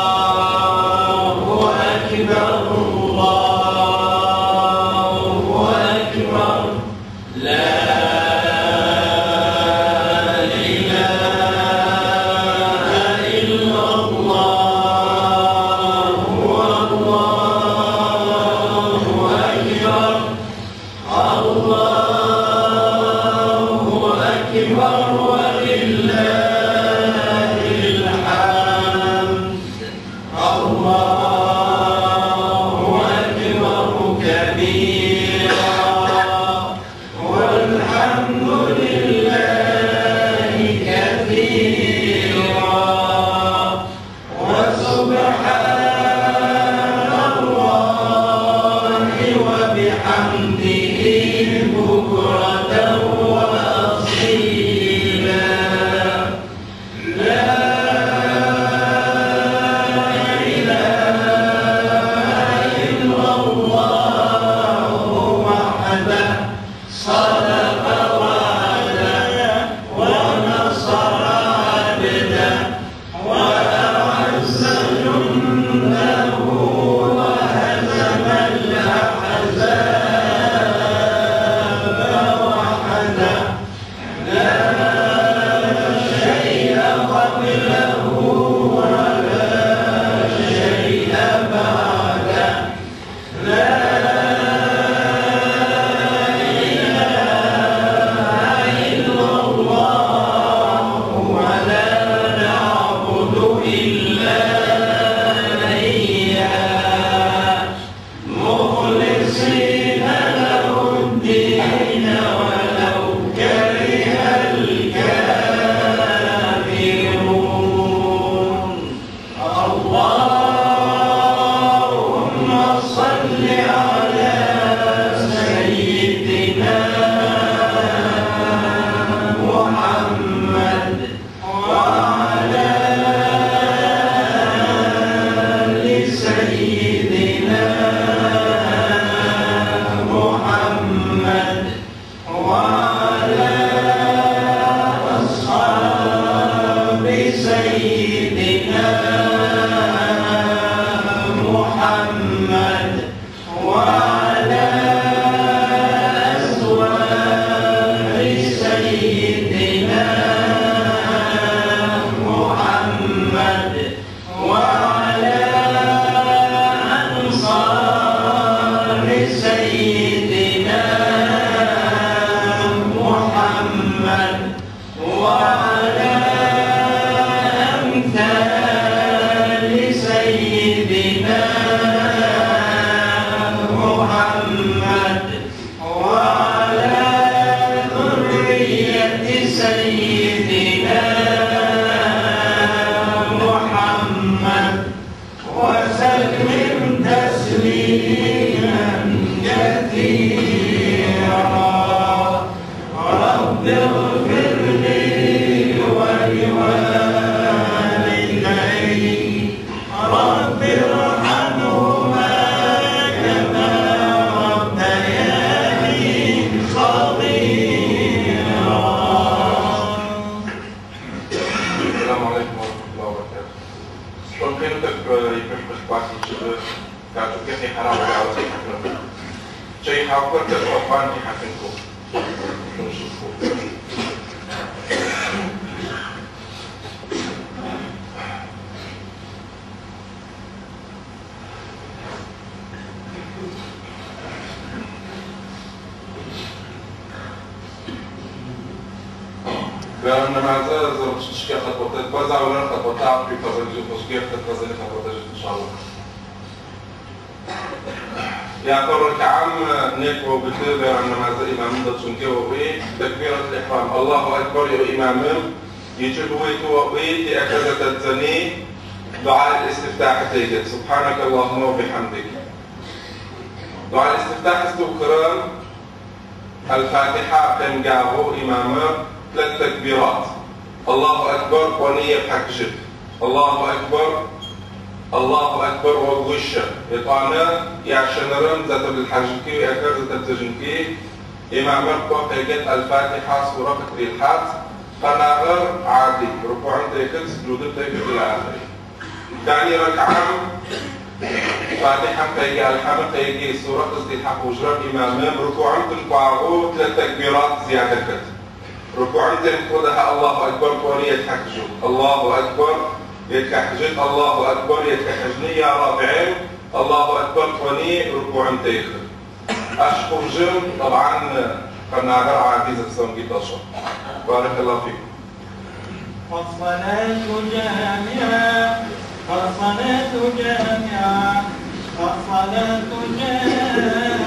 الله أكبر الله أكبر لا إله إلا الله والله أكبر الله أكبر ولله الحمد الله أكبر كبيرا والحمد لله كثيرا وسبحان الله وبحمده بكرة وأصيلا لا إله إلا الله وحده صدق وعده ونصر عبده وأعز جنده وهزم الأحزاب وحده لا شيء قبله ولا شيء بعده لا إله إلا الله ولا نعبد إلا إياه مخلصين له الدين ولو كره الكافرون اللهم صل على سيدنا محمد وعلى آل سيدنا محمد وعلى أصحاب سيدنا محمد وعلى أزواج سيدنا محمد وعلى أنصار سيدنا محمد وعلى أمثال سيدنا محمد وعلى ذرية سيدنا محمد وسلم تسليما كثيرا رب اغفر لي ولوالدي رب ارحمهما كما ربياني صغيرا. السلام عليكم ورحمة الله وبركاته. شلون يبش كاتو كيف حرام على شيء حاكر تتوفان في حكمكم. لأن معزة زرتشكي خطوتات بزع ولا خطوتات في فضل خشكي خطوتات خطوتات إن شاء الله. يا قرر كعام نيكو بتبع أن معزة إمام دتشنكي وبي تكبيرة الإحرام الله أكبر يا إمام يجب ويتوقي لأكذا تتزني دعاء الاستفتاح تيجد سبحانك اللهم وبحمدك. دعاء الاستفتاح استوكرم الفاتحة قم إمامه ثلاث تكبيرات الله أكبر ونية بحق جد الله أكبر الله أكبر وغشة يطعنا يعشنرم ذات بالحجنكي ويأكر ذات التجنكي إمام قوة الفاتحة سورة الحات Къэнагъэр عادي ركوعым техыт, سجودым техыт إلى آخره. ثاني ركعة فاتحة تيجي الحمد تيجي سورة قصدي حق وجرم إمامم ركوعم تنقعه ثلاث تكبيرات زيادة كت. ركوعم تنقضها الله أكبر طوري يتحكجو الله أكبر يتكحجت الله أكبر يتكحجني يا رابعين الله أكبر طوني ركوعم تيخ. أشكر جم طبعا قناغر عادي زبسون جيتاشو. بارك الله فيكم. والصلاة جامعة، الصلاة جامعة، الصلاة جامعة.